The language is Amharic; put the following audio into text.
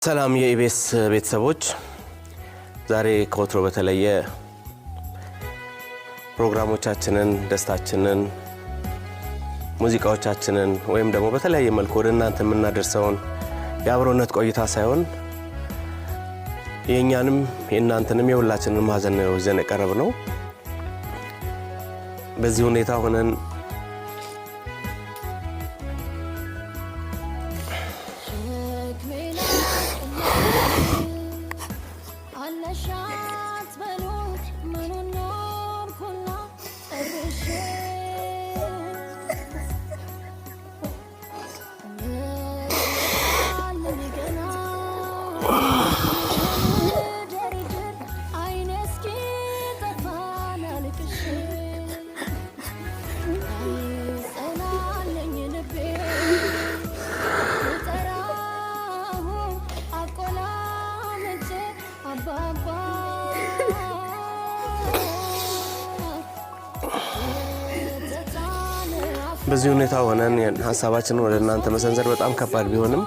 ሰላም የኢቢኤስ ቤተሰቦች፣ ዛሬ ከወትሮ በተለየ ፕሮግራሞቻችንን፣ ደስታችንን፣ ሙዚቃዎቻችንን ወይም ደግሞ በተለያየ መልኩ ወደ እናንተ የምናደርሰውን የአብሮነት ቆይታ ሳይሆን የእኛንም የእናንተንም የሁላችንንም ሀዘን ነው ይዘን የቀረብነው። በዚህ ሁኔታ ሆነን በዚህ ሁኔታ ሆነን ሀሳባችንን ወደ እናንተ መሰንዘር በጣም ከባድ ቢሆንም፣